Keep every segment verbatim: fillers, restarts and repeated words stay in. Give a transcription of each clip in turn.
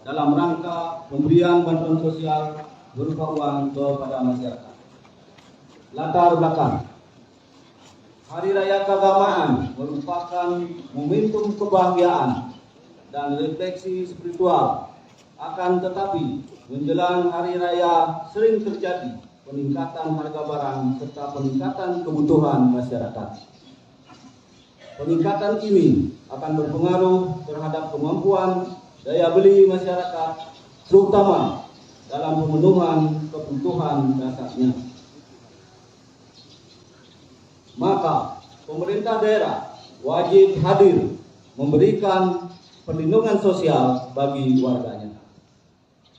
dalam rangka pemberian bantuan sosial berupa uang kepada masyarakat. Latar belakang. Hari Raya Keagamaan merupakan momentum kebahagiaan dan refleksi spiritual. Akan tetapi, menjelang Hari Raya sering terjadi peningkatan harga barang serta peningkatan kebutuhan masyarakat. Peningkatan ini akan berpengaruh terhadap kemampuan daya beli masyarakat, terutama dalam pemenuhan kebutuhan dasarnya. Maka, pemerintah daerah wajib hadir memberikan perlindungan sosial bagi warganya.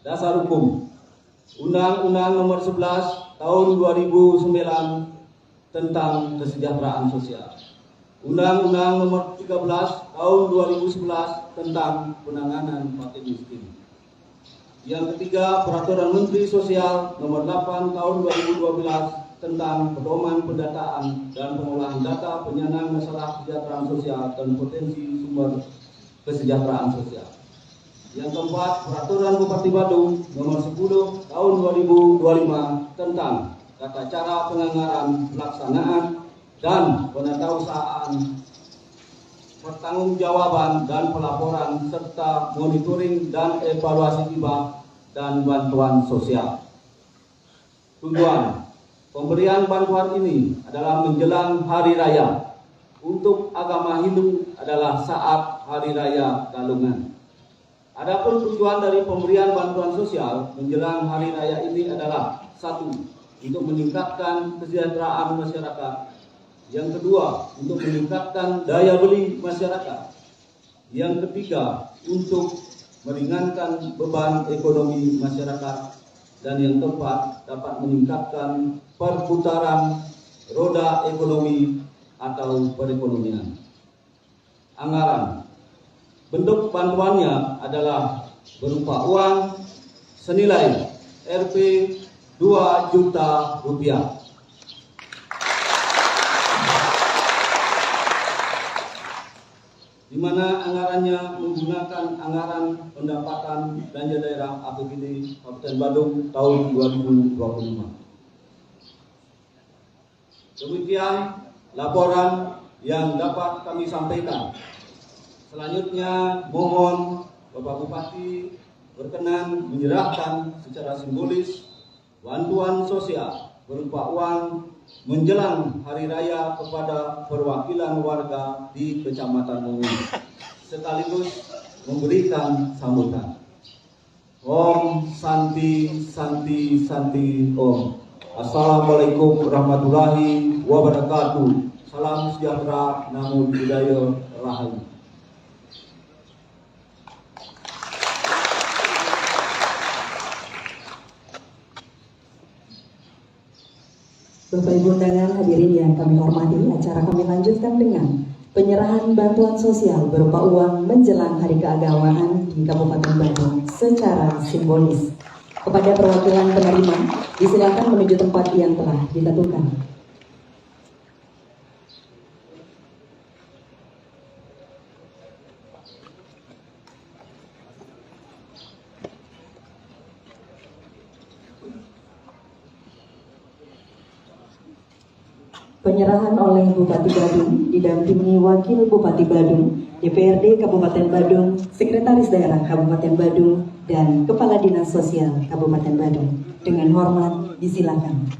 Dasar hukum. Undang-Undang Nomor sebelas Tahun dua ribu sembilan tentang kesejahteraan sosial. Undang-Undang Nomor tiga belas Tahun dua ribu sebelas tentang penanganan fakir miskin. Yang ketiga, Peraturan Menteri Sosial Nomor delapan Tahun dua ribu dua belas tentang pedoman pendataan dan pengolahan data penyandang masalah kesejahteraan sosial dan potensi sumber kesejahteraan sosial. Yang keempat, Peraturan Bupati Badung Nomor sepuluh Tahun dua ribu dua puluh lima tentang tata cara penganggaran, pelaksanaan, dan penatausahaan, pertanggungjawaban dan pelaporan, serta monitoring dan evaluasi hibah dan bantuan sosial. Tujuan pemberian bantuan ini adalah menjelang Hari Raya. Untuk agama Hindu adalah saat Hari Raya Galungan. Adapun tujuan dari pemberian bantuan sosial menjelang Hari Raya ini adalah: satu, untuk meningkatkan kesejahteraan masyarakat. Yang kedua, untuk meningkatkan daya beli masyarakat. Yang ketiga, untuk meringankan beban ekonomi masyarakat. Dan yang keempat, dapat meningkatkan perputaran roda ekonomi atau perekonomian. Anggaran. Bentuk bantuannya adalah berupa uang senilai Rp dua juta, di mana anggarannya menggunakan anggaran pendapatan belanja daerah A P B D Kabupaten Badung tahun dua ribu dua puluh lima. Demikian laporan yang dapat kami sampaikan. Selanjutnya, mohon Bapak Bupati berkenan menyerahkan secara simbolis bantuan sosial berupa uang menjelang Hari Raya kepada perwakilan warga di Kecamatan Mongi, sekaligus memberikan sambutan. Om Santi, Santi, Santi, Om. Assalamualaikum warahmatullahi wabarakatuh. Salam sejahtera, Namo Buddhaya, Rahayu. Bapak Ibu undangan, hadirin yang kami hormati, acara kami lanjutkan dengan penyerahan bantuan sosial berupa uang menjelang Hari Keagamaan di Kabupaten Badung secara simbolis. Kepada perwakilan penerima, disilakan menuju tempat yang telah ditentukan. Penyerahan oleh Bupati Badung, didampingi Wakil Bupati Badung, D P R D Kabupaten Badung, Sekretaris Daerah Kabupaten Badung, dan Kepala Dinas Sosial Kabupaten Badung. Dengan hormat, disilakan.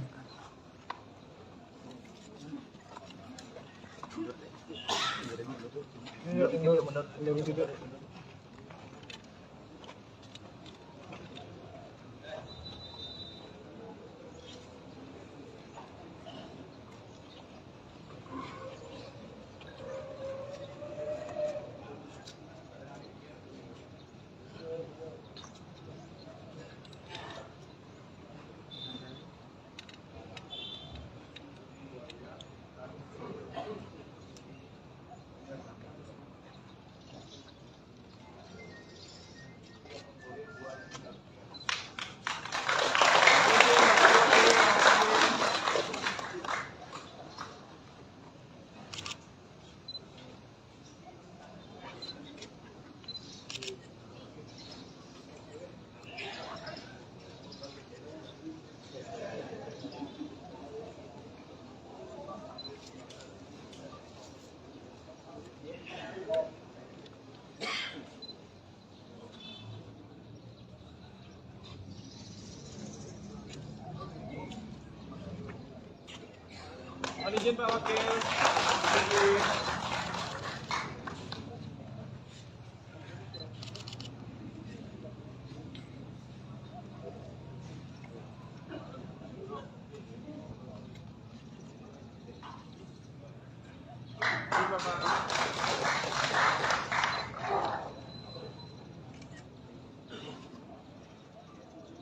Izin, Pak Wakil.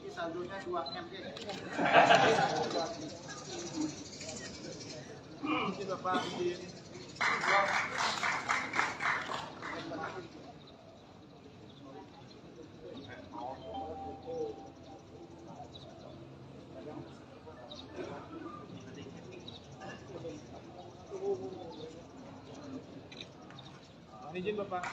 Saldonya dua M G. Ini Bapak izin. Mohon izin, Bapak.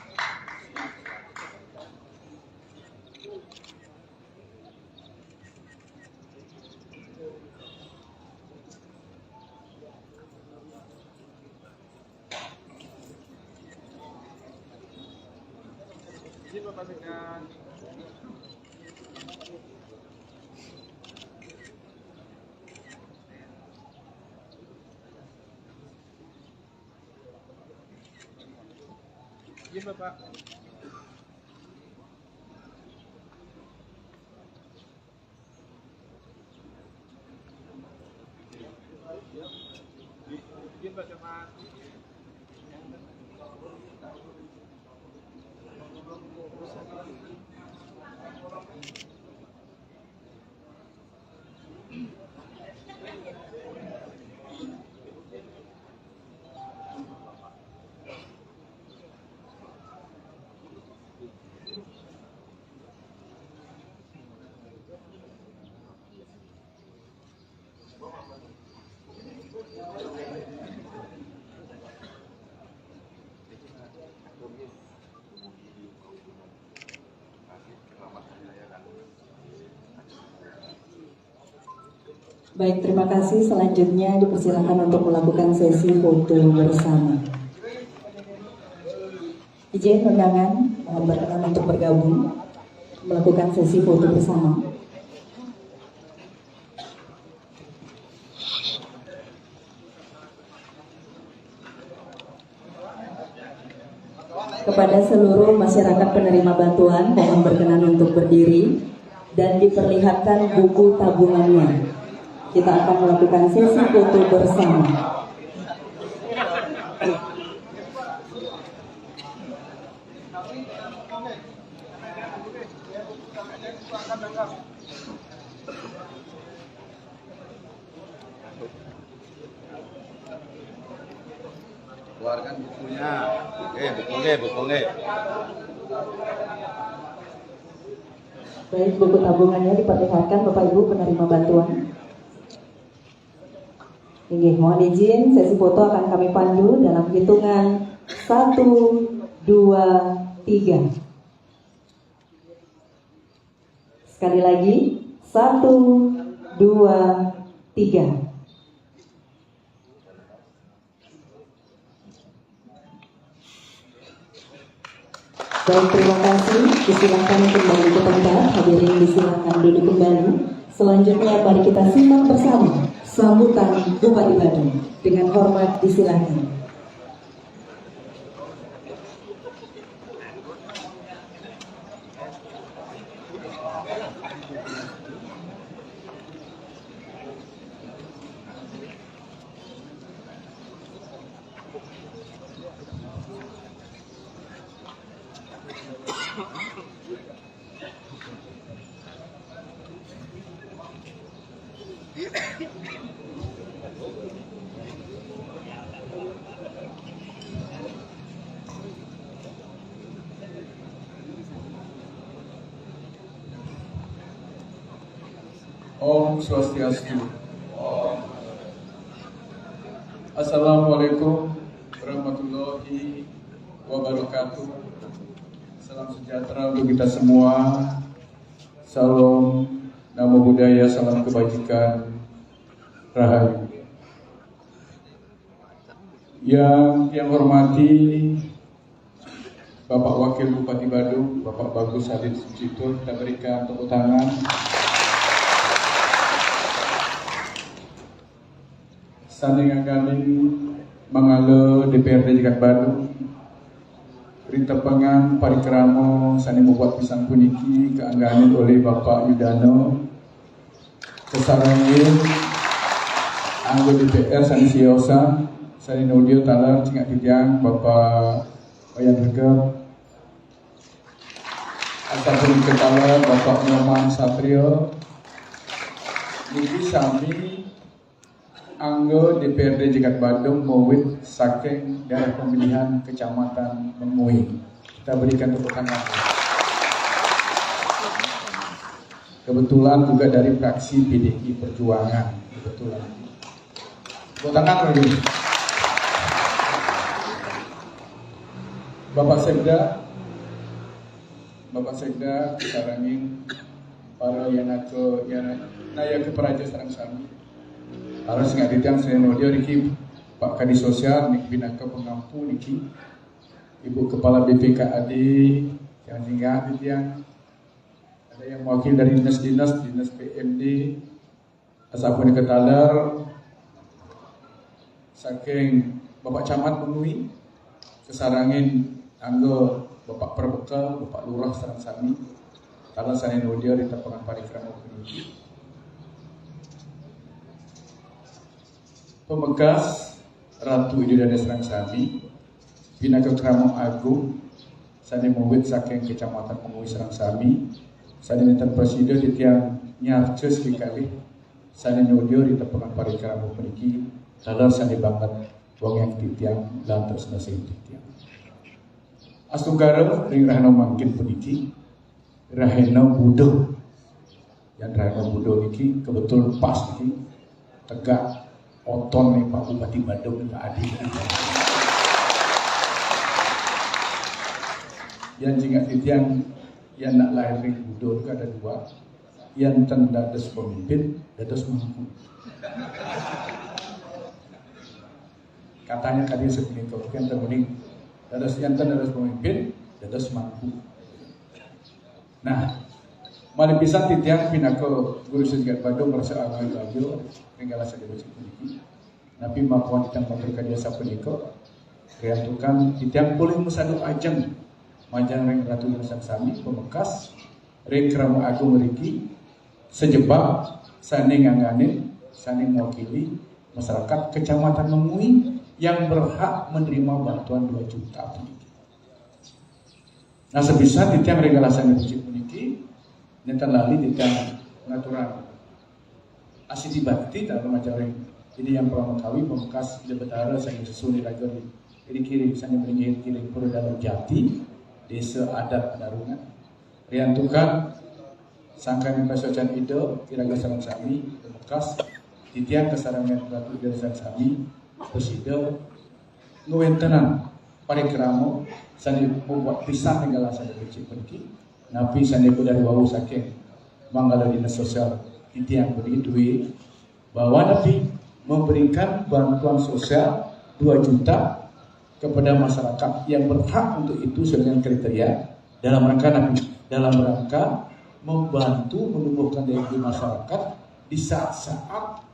Izin, Bapak Sekda. Izin, Bapak. Izin, Pak Camat. Baik, terima kasih. Selanjutnya dipersilakan untuk melakukan sesi foto bersama. Izin undangan, mohon berkenan untuk bergabung melakukan sesi foto bersama. Kepada seluruh masyarakat penerima bantuan, mohon berkenan untuk berdiri dan diperlihatkan buku tabungannya. Kita akan melakukan sesi foto bersama. Keluarkan bukunya. Oke, bukunya, bukunya. Baik, buku tabungannya diperlihatkan, Bapak Ibu penerima bantuan. Inggih, mohon izin, sesi foto akan kami pandu dalam hitungan satu, dua, tiga. Sekali lagi, satu, dua, tiga. Baik, terima kasih. Disilakan kembali ke tempat. Hadirin disilakan duduk kembali. Selanjutnya, mari kita simak bersama sambutan Bupati Badung. Dengan hormat disilakan. Om Swastiastu. Assalamualaikum warahmatullahi wabarakatuh. Salam sejahtera untuk kita semua. Salam, Namo Buddhaya, salam kebajikan, Rahayu. Yang yang hormati Bapak Wakil Bupati Badung, Bapak Bagus Hadir Sucipto, kita berikan tepuk tangan. Sané ngangganin mangala D P R D Jagat Badung, ri tepengan parikrama sané mabuat pisan puniki kaangganin olih Bapak Yudana, kasarengin anggota D P R sané siosan, sané nudia taler cingak titiang Bapak Wayan Regep, asapunika taler Bapak Nyoman Satrio, niki sami anggota D P R D Jagat Badung mawit saking daerah pemilihan Kecamatan Mengwi. Kita berikan tepuk tangan. Kebetulan juga dari fraksi P D I Perjuangan. Kebetulan. Tepuk tangan lagi. Bapak Sekda, Bapak Sekda, kasarengin para yanaka, yana-, nayaka praja sareng sami. Para singkat titiang sané nudia niki Pak Kadis Sosial niki pinaka pengampu niki. Ibu Kepala B P K A D, yang singgah titiang. Ada yang mewakili dari dinas-dinas, dinas P M D, asapunika taler saking Bapak Camat Mengwi, kasarengin angga Bapak Perbekel, Bapak Lurah sareng sami, taler sané nudia ri tepengan parikrama puniki. Pamekas, Ratu Ida Dané sareng sami, pinaka krama agung sané mawit saking Kecamatan Mengwi sareng sami, sané nénten prasida titiang nyarca kekalih sané nudia ri tepengan parikrama puniki, taler sané banget wangiang titiang lan tresna titiang. Astungkara ring rahina mangkin puniki, rahina Buda. Yan rahina Buda niki kebetul pas niki tegak oton nih Pak Bupati Badung, Pak Adi. Yan cingak titiang, yan nak lahir ring Buda itu ada dua. Yan ten dados pemimpin, dados mangku. Katanya tadi sebenarnya, yang ten mending dados, yan ten dados pemimpin, dados mangku. Nah, malih pisan titiang pinaka guru Jagat Badung ngrasa angga bagia ring galah sané becik puniki. Napi makawan titiang matur kadi asapunika, riantukan titiang polih masadu ajeng majeng ring Ratu sareng sami, pamekas ring krama agung riki, sajebag sané ngangganin, sané mewakili masyarakat Kecamatan Mengwi yang berhak menerima bantuan dua juta puniki. Nah, sapisan titiang ring galah sané becik puniki, nénten lali titiang ngaturang asidi bakti dalam acara ini. Ini yang pertama kali pamekas Ida Betara sané sesuai raga di, di kiri, sané melinggih kiri Pura Dalam Jati, Desa Adat Penarungan. Riantukan sangkan pasocan Ida, iraga sareng sami, pamekas titiang kasarengin Ratu Ida sareng sami, prasida ngwéntenang parikrama sané mabuat pisan ring galah sané becik puniki. Napi sané pun dari wau saking manggala dinas sosial titiang puniki duwé bahwa napi memberikan bantuan sosial dua juta kepada masyarakat yang berhak untuk itu sesuai dengan kriteria dalam rangka napi? Dalam rangka membantu menumbuhkan daya beli masyarakat di saat-saat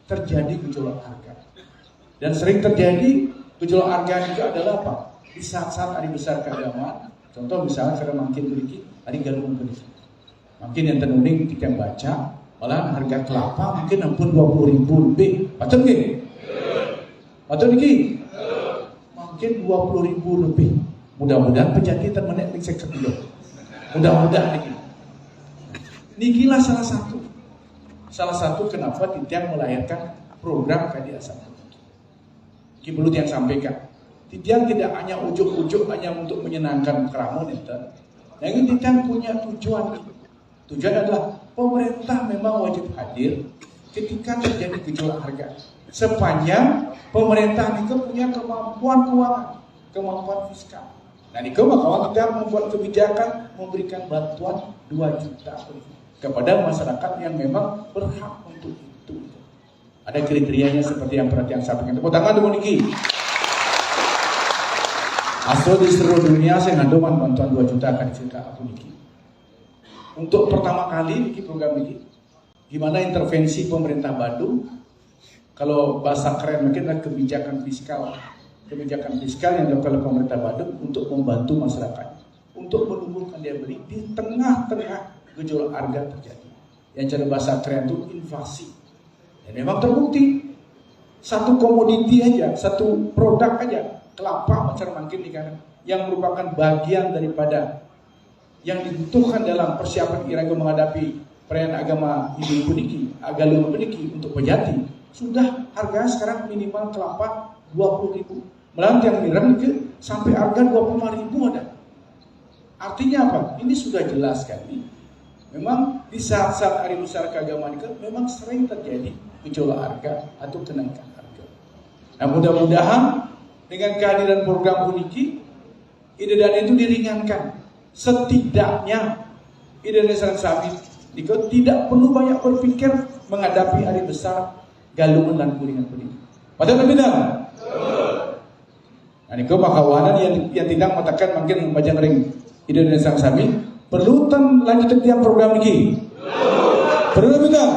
terjadi gejolak harga. Dan sering terjadi gejolak harga itu adalah apa? Di saat-saat hari besar keagamaan, contoh misalnya karena mangkin puniki, hari Galungan puniki. Mangkin yang ten uning kita baca, malah harga kelapa mungkin ampun dua puluh ribu lebih. Patut nggih? Patut niki? Mungkin dua puluh ribu lebih. Mudah-mudahan pejati ten menék ring seket kilo. Mudah-mudahan niki. Nikilah salah satu. Salah satu kenapa titiang melahirkan program kadi asapunika. Ki perlu tiang sampaikan. Titiang tidak hanya ujuk-ujuk hanya untuk menyenangkan krama nénten. Nah, ini titiang punya tujuan. Tujuan adalah pemerintah memang wajib hadir ketika terjadi gejolak harga. Sepanjang pemerintah itu punya kemampuan keuangan, kemampuan fiskal. Nah, niku makawa kita membuat kebijakan memberikan bantuan dua juta kepada masyarakat yang memang berhak untuk itu. Ada kriterianya seperti yang pernah tiang sampaikan. Tepuk tangan dulu niki. Asal di seluruh dunia saya ngaduman bantuan dua juta akan cerita aku niki. Untuk pertama kali niki program ini, gimana intervensi pemerintah Badung Kalau bahasa keren mungkin adalah kebijakan fiskal. Kebijakan fiskal yang dilakukan oleh pemerintah Badung untuk membantu masyarakat, untuk menumbuhkan daya beli di tengah-tengah gejolak harga terjadi. Yang cara bahasa keren itu inflasi. Dan memang terbukti, satu komoditi aja, satu produk aja, kelapa macam mangkin di kanan, yang merupakan bagian daripada yang dibutuhkan dalam persiapan iraga menghadapi perayaan agama Hindu puniki, Galungan puniki untuk pejati, sudah harga sekarang minimal kelapa dua puluh ribu. Malah yang mireng ke sampai harga dua puluh lima ribu ada. Artinya apa? Ini sudah jelas sekali. Memang di saat-saat hari besar keagamaan itu memang sering terjadi gejolak harga atau kenaikan harga. Nah, mudah-mudahan dengan kehadiran program puniki, Ida dan itu diringankan. Setidaknya Ida dan Sang Sami itu tidak perlu banyak berpikir menghadapi hari besar Galungan dan Kuningan puniki. Padahal benar. Nah, niku pakawanan yang yang tidak mengatakan mungkin majang ring Ida dan Sang Sami perlu tan lanjut tiang program niki. Perlu tidak?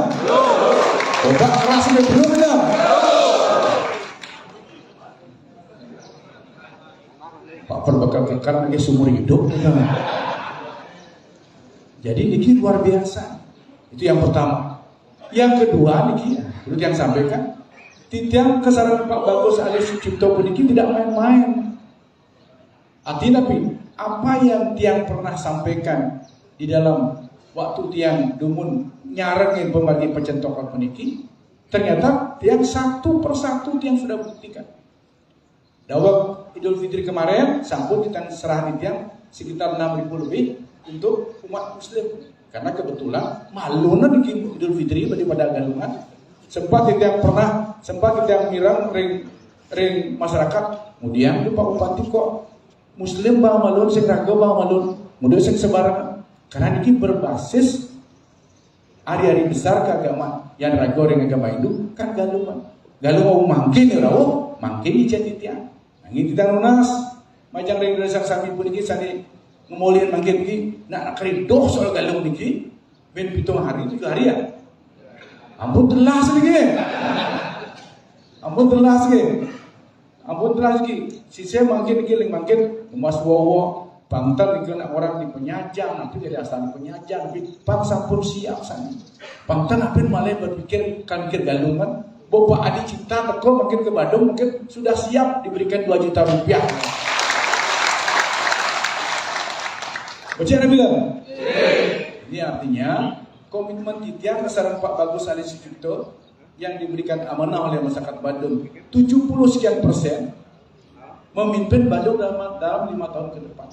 Coba keras ini perlu tidak? Pak Perbekal kekar lagi seumur hidup. Jadi niki luar biasa. Itu yang pertama. Yang kedua niki, perlu yang sampaikan, titiang kesaran Pak Bagus alias Sucipto puniki tidak main-main. Artinya apa? Apa yang tiang pernah sampaikan di dalam waktu tiang dumun nyarengin pembagian pencentokan puniki, ternyata tiang satu persatu tiang sudah buktikan. Daweg Idul Fitri kemarin sampun kita serah tiang sekitar enam ribu lebih untuk umat muslim. Karena kebetulan malunan bikin Idul Fitri daripada Galungan. Sempat tiang pernah, sempat tiang mirang ring ring masyarakat. Kemudian itu Pak Bupati kok muslim bang malun, sing raga bang malun, kemudian sing sebarang. Karena ini berbasis hari-hari besar keagamaan yang raga ring agama Hindu kan Galungan. Galungan mangkin ya rauh, mangkin ijat titiang. Nanging titiang nunas, majang ring Sang Sami puniki sane ngemolin mangkin niki, nak keridoh soal Galung niki, ben pitung hari tiga hari ya. Ampun telas niki. Ampun telas niki. Ampun telas niki. Sise mangkin niki ling mangkin emas wowo. Pangtan niki nak orang di penyajang, nanti jadi asal di penyajang, tapi pan sampun siap sani. Pangtan apin malah berpikir kan pikir Galungan. Bapak Adi Cipta teko mungkin ke Badung mungkin sudah siap diberikan dua juta rupiah. Baca bilang. Ini artinya komitmen titiang kesaran Pak Bagus Ali Sucipto yang diberikan amanah oleh masyarakat Badung tujuh puluh sekian persen memimpin Badung dalam dalam lima tahun ke depan.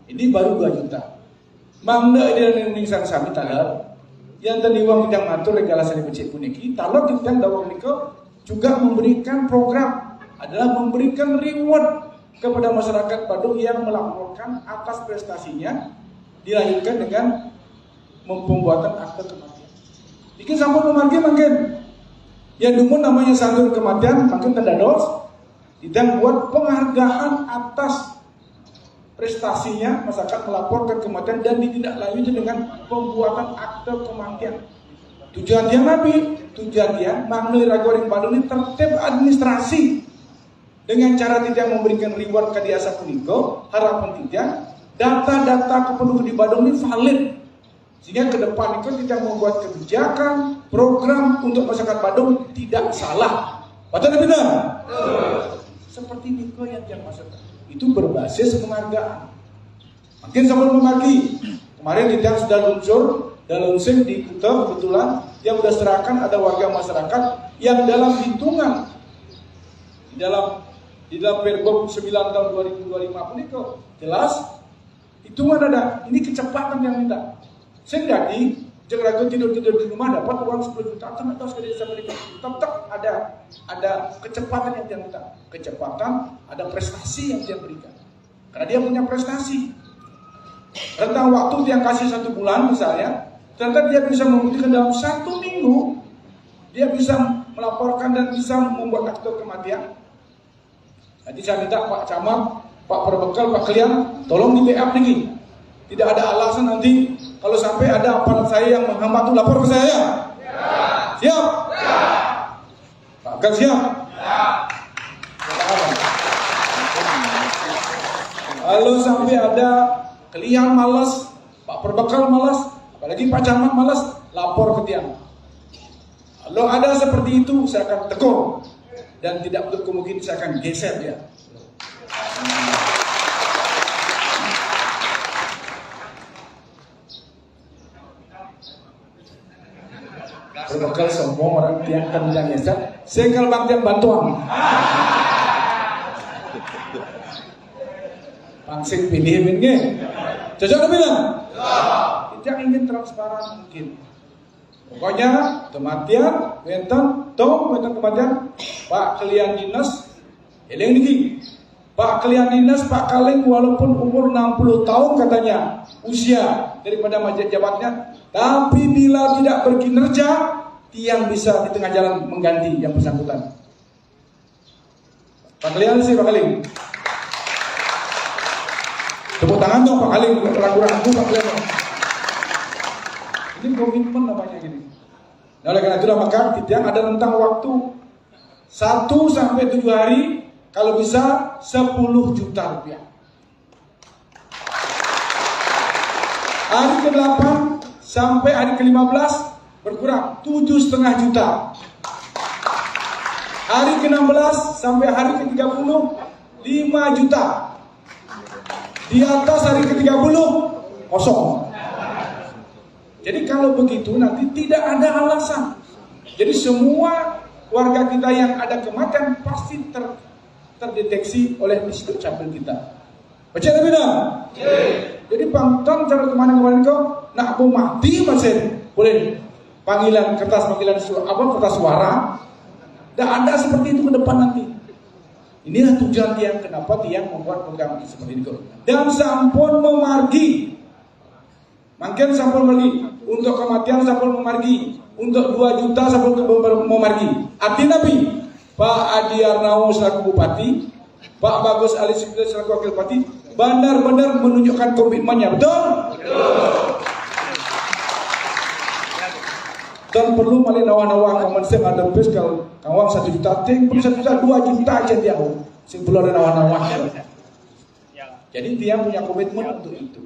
Ini baru dua juta. Mangda ida ning Sang Sami taler, yang tadi uang kita ngatur regalasi becik puniki, taler kita dawa menika juga memberikan program adalah memberikan reward kepada masyarakat Badung yang melaporkan atas prestasinya dilanjutkan dengan pembuatan akte kematian. Niki sampun memargi mungkin. Yang dumun namanya santur kematian mungkin tidak dos. Kita buat penghargaan atas prestasinya masyarakat melaporkan kematian dan ditindaklanjuti dengan pembuatan akte kematian. Tujuan dia nabi, tujuan dia makna raga ring Badung ini tertib administrasi dengan cara tidak memberikan reward ke desa puniko, harapan tidak data-data kependudukan di Badung ini valid sehingga ke depan itu tidak membuat kebijakan program untuk masyarakat Badung tidak salah. Betul tidak benar? Seperti niko yang dia maksudkan. Itu berbasis penghargaan. Mungkin sebelum memagi, kemarin kita sudah luncur dan launching di Kuta kebetulan yang sudah serahkan ada warga masyarakat yang dalam hitungan di dalam di dalam Pergub sembilan tahun dua ribu dua puluh lima pun itu jelas hitungan ada. Ini kecepatan yang minta. Sehingga di jangan ragu tidur-tidur di rumah dapat uang sepuluh juta atau sekali sampai tetap ada ada kecepatan yang dia minta. Kecepatan, ada prestasi yang dia berikan. Karena dia punya prestasi. Rentang waktu dia kasih satu bulan misalnya, ternyata dia bisa membuktikan dalam satu minggu dia bisa melaporkan dan bisa membuat akte kematian. Nanti saya minta Pak Camat, Pak Perbekal, Pak Kelian, tolong di backup lagi. Tidak ada alasan nanti kalau sampai ada aparat saya yang menghambat itu lapor ke saya. Siap? Akan siap? Kalau sampai ada kalian malas, Pak Perbekal malas, apalagi Pak Camat malas, lapor ke tiang. Kalau ada seperti itu, saya akan tegur. Dan tidak untuk kemungkinan saya akan geser dia. Berbekal semua orang tiang akan bilang ya, saya kalau bang tiang bantuan. Pangsing pilih min nggih. Cocok apa bilang? Kita ingin transparan mungkin. Pokoknya kematian, wenten, tong, wenten kematian, Pak kalian dinas, eling niki. Pak kalian dinas, Pak Kaling walaupun umur enam puluh tahun katanya usia daripada masa jabatannya, tapi bila tidak berkinerja, tiang bisa di tengah jalan mengganti yang bersangkutan. Pak kalian sih, Pak Kaling. Tepuk tangan dong, Pak Kaling. Ragu-ragu, Pak kalian. Ini komitmen namanya gini. Nah, oleh karena itulah maka tiang ada rentang waktu satu sampai tujuh hari, kalau bisa sepuluh juta rupiah. Hari ke-delapan sampai hari ke-lima belas berkurang tujuh setengah juta. Hari ke-enam belas sampai hari ke-tiga puluh, lima juta. Di atas hari ke-tiga puluh, kosong. Jadi kalau begitu nanti tidak ada alasan. Jadi semua warga kita yang ada kematian pasti ter- terdeteksi oleh Disduk Capil kita. Baca lebih dah. Jadi pangton cara kemana-kemana kau nak mau mati masih boleh panggilan kertas panggilan suara apa kertas suara. Tidak ada seperti itu ke depan nanti. Inilah tujuan tiang kenapa tiang membuat program ini seperti itu. Dan sampun memargi Mangkin sampun margi, untuk kematian sampun memargi, untuk dua juta sampun ke- memargi. Artinya apa? Pak Adi Arnawo selaku bupati, Pak Bagus Ali Sipil selaku wakil bupati, benar-benar menunjukkan komitmennya, betul? Dan perlu malik nawah-nawah kawan saya ada pes kalau kawang satu juta, ting perlu satu juta, dua juta aja dia. Sing perlu ada nawah-nawah. Jadi dia punya komitmen untuk itu.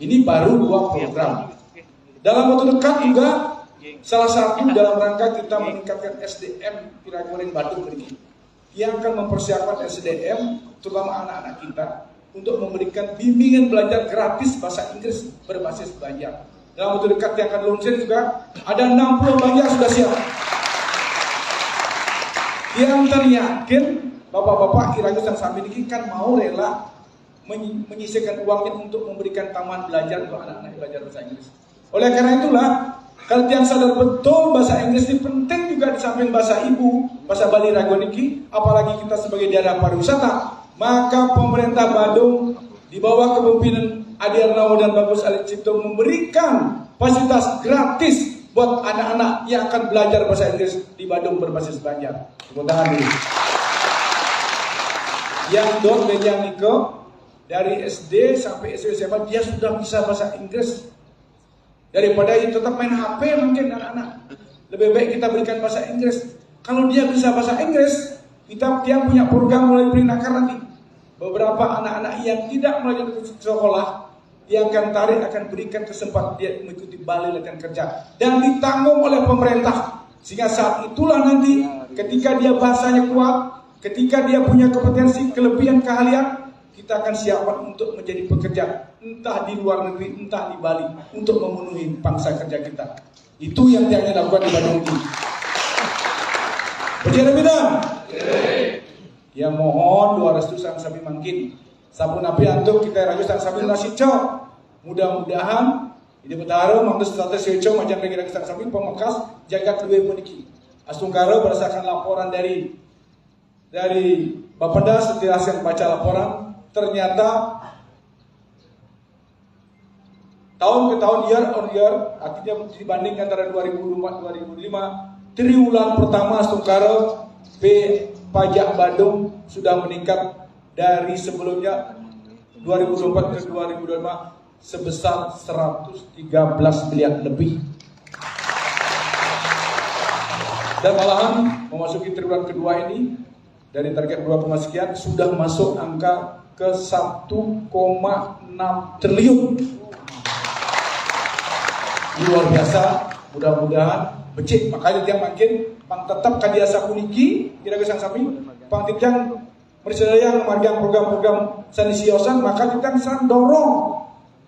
Ini baru dua program. Dalam waktu dekat juga salah satu dalam rangka kita meningkatkan S D M Piragolen Badung ini. Yang akan mempersiapkan S D M terutama anak-anak kita untuk memberikan bimbingan belajar gratis bahasa Inggris berbasis Banjar. Dalam waktu dekat yang akan launching juga ada enam puluh Banjar sudah siap. Yang teryakin bapak-bapak Iragus yang sampai ini kan mau rela menyi- menyisihkan uangnya untuk memberikan taman belajar untuk anak-anak belajar bahasa Inggris. Oleh karena itulah, kalau tiang sadar betul bahasa Inggris ini penting juga di samping bahasa ibu, bahasa Bali Ragoniki, apalagi kita sebagai daerah pariwisata, maka pemerintah Badung di bawah kepemimpinan Adi Arnawo dan Bagus Ali Cipto memberikan fasilitas gratis buat anak-anak yang akan belajar bahasa Inggris di Badung berbasis Banjar. Tepuk tangan dulu. Yang dot bejang niko dari S D sampai S D S M A dia sudah bisa bahasa Inggris. Daripada itu tetap main H P mungkin anak-anak. Lebih baik kita berikan bahasa Inggris. Kalau dia bisa bahasa Inggris, kita tiang punya program mulai Prinakar nanti. Beberapa anak-anak yang tidak melanjutkan sekolah, dia akan tarik, akan berikan kesempatan dia mengikuti balai latihan kerja dan ditanggung oleh pemerintah. Sehingga saat itulah nanti ketika dia bahasanya kuat, ketika dia punya kompetensi, kelebihan, keahlian, kita akan siapkan untuk menjadi pekerja entah di luar negeri, entah di Bali untuk memenuhi pangsa kerja kita. Itu yang dia lakukan di Badung ini. Berjalan bidang. Ya mohon doa restu sang sami mangkin. Sampun api antuk kita raju sang sami nasi cok. Mudah-mudahan ini bertaruh mantu status cok macam lagi sang sami pemekas jagat dua puniki. Astungkara berdasarkan laporan dari dari Bapeda setelah saya baca laporan ternyata tahun ke tahun, year on year, artinya dibandingkan antara dua ribu dua puluh empat dua ribu lima, triwulan pertama Astungkara P pajak Badung sudah meningkat dari sebelumnya dua ribu dua puluh empat ke dua ribu dua puluh lima sebesar seratus tiga belas miliar lebih. Dan malahan memasuki triwulan kedua ini, dari target dua koma sekian, sudah masuk angka ke satu koma enam triliun. Ini luar biasa. Mudah-mudahan becik, makanya dia makin pang tetap kadiasa puniki, kira-kira sami, pang titiang mercedayang margiang program-program sani siosan, maka titiang sang dorong,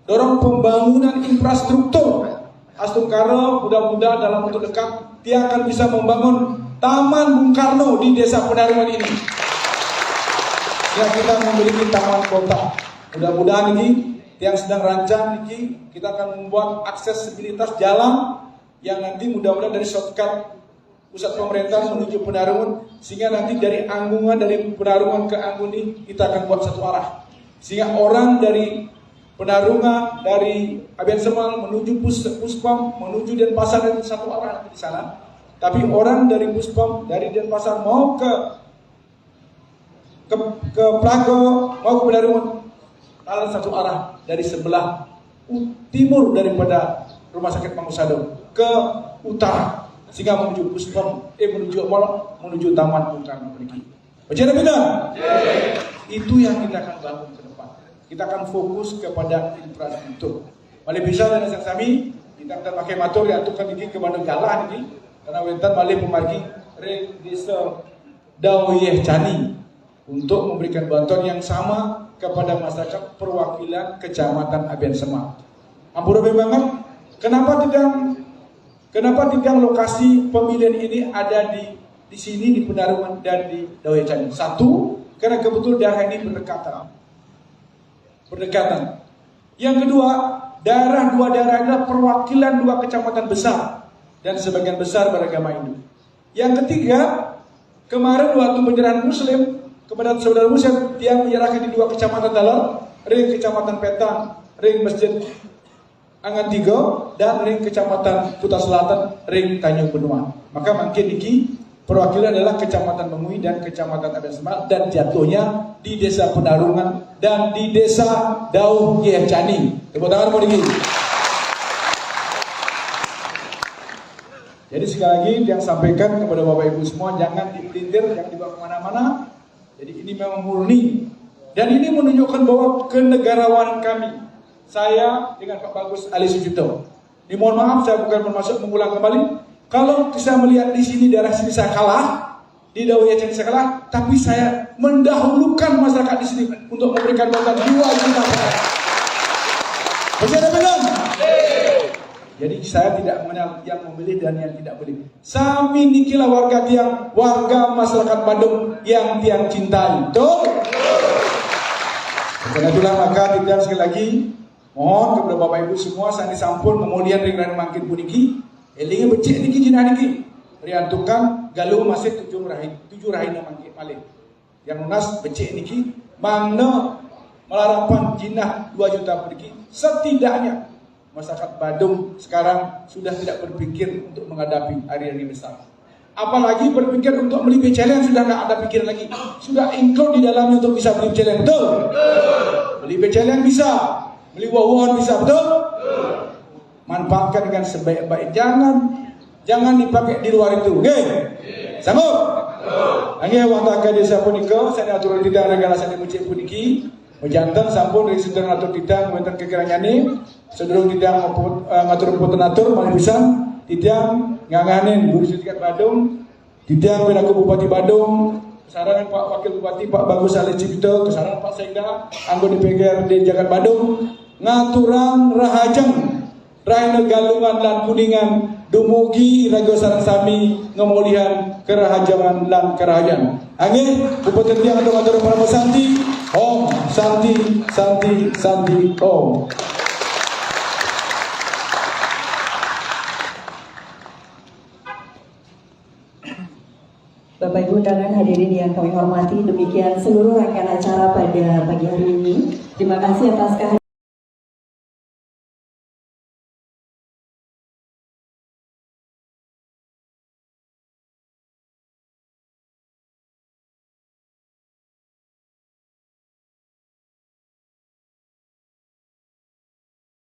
dorong pembangunan infrastruktur. Astungkara, mudah-mudahan dalam waktu dekat dia akan bisa membangun Taman Bung Karno di Desa Penarungan ini. Ya, kita memiliki taman kota. Mudah-mudahan ini yang sedang rancang ini, kita akan membuat aksesibilitas jalan yang nanti mudah-mudahan dari shortcut pusat pemerintahan menuju Penarungan, sehingga nanti dari Anggungan, dari Penarungan ke Anggun ini kita akan buat satu arah, sehingga orang dari Penarungan, dari Abiansemal menuju Pus Puspom, menuju Denpasar itu satu arah nanti di sana. Tapi orang dari Puspom, dari Denpasar mau ke ke, ke Pelago, mau ke Penarungan, jalan satu arah dari sebelah u- timur daripada Rumah Sakit Mangunkusumo ke utara, sehingga menuju Puspom, eh, menuju apa? Menuju Taman Bung Karno pergi. Baca dah, benar? Itu yang kita akan bangun ke depan. Kita akan fokus kepada infrastruktur. Malih bisa dan sang sami, kita akan pakai motor yang tukar ini ke Bandung jalan ini, karena wénten malih pamargi ring Desa Dauyeh Cani untuk memberikan bantuan yang sama kepada masyarakat perwakilan Kecamatan Abiansemal. Ampura banget, kenapa tidak, kenapa tidak lokasi pemilihan ini ada di di sini, di Penarungan dan di Dauyeh Cani? Satu, karena kebetulan daerah ini berdekatan. Berdekatan. Yang kedua, daerah dua daerah adalah perwakilan dua kecamatan besar dan sebagian besar beragama Hindu. Yang ketiga, kemarin waktu penyerahan Muslim kepada saudara Muslim, dia menyerahkan di dua kecamatan dalam, ring Kecamatan Petang, ring Masjid Angan Tiga, dan ring Kecamatan Kuta Selatan, ring Tanjung Benoa. Maka mangkin niki perwakilan adalah Kecamatan Mengwi dan Kecamatan Abiansemal, dan jatuhnya di Desa Penarungan dan di Desa Dauyeh Cani. Tepuk tangan buat niki. Jadi sekali lagi yang sampaikan kepada Bapak Ibu semua, jangan dipelintir, jangan dibawa kemana-mana. Jadi ini memang murni. Dan ini menunjukkan bahwa kenegarawanan kami. Saya dengan Pak Bagus Ali Sucipto. Ini mohon maaf, saya bukan bermaksud mengulang kembali. Kalau saya melihat di sini, daerah sini saya kalah, di Dauyeh Cani saya kalah, tapi saya mendahulukan masyarakat di sini untuk memberikan bantuan dua juta per hari. Masih ada belum? Jadi saya tidak mengenal yang memilih dan yang tidak memilih. Sami nikilah warga tiang, warga masyarakat Badung yang tiang cintai. Betul? Karena itulah maka titiang sekali lagi mohon kepada Bapak Ibu semua, sani sampun memulihan ring rahina mangkin puniki, élinga becik niki jinah niki. Riantukan Galuh masih tujuh rahina, tujuh rahina mangkin malih. Yang nunas becik niki, mangda malarapan jinah dua juta puniki, setidaknya masyarakat Badung sekarang sudah tidak berpikir untuk menghadapi hari-hari besar. Apalagi berpikir untuk beli beceleng sudah nggak ada pikiran lagi. Sudah include di dalamnya untuk bisa beli beceleng, betul? Beli beceleng bisa, beli wowoon bisa, betul? Manfaatkan dengan sebaik-baik. Jangan, jangan dipakai di luar itu. Oke? Sanggup? Oke, wantah ka desa punika, sane atur titiang ring galah sane becik puniki. Majanten sampun ring sedurung atur titiang wénten kekirangan. Sedurung titiang ngaput-, eh, ngatur punten atur, malih pisan titiang ngangganin Guru Sindikate Badung, titiang pinaka Bupati Badung, kasarengin Pak Wakil Bupati Pak Bagus Ali Cipto, kasarengin Pak Sekda, anggota D P R D Jagat Badung, ngaturang rahajeng rahina Galungan lan Kuningan, dumugi raga sareng sami ngamulihan karahajengan lan karahajengan. Inggih, puputipun titiang atur-atur parama santi. Om Santi, Santi, Santi, Om. Bapak Ibu undangan, hadirin yang kami hormati, demikian seluruh rangkaian acara pada pagi hari ini. Terima kasih atas kehadiran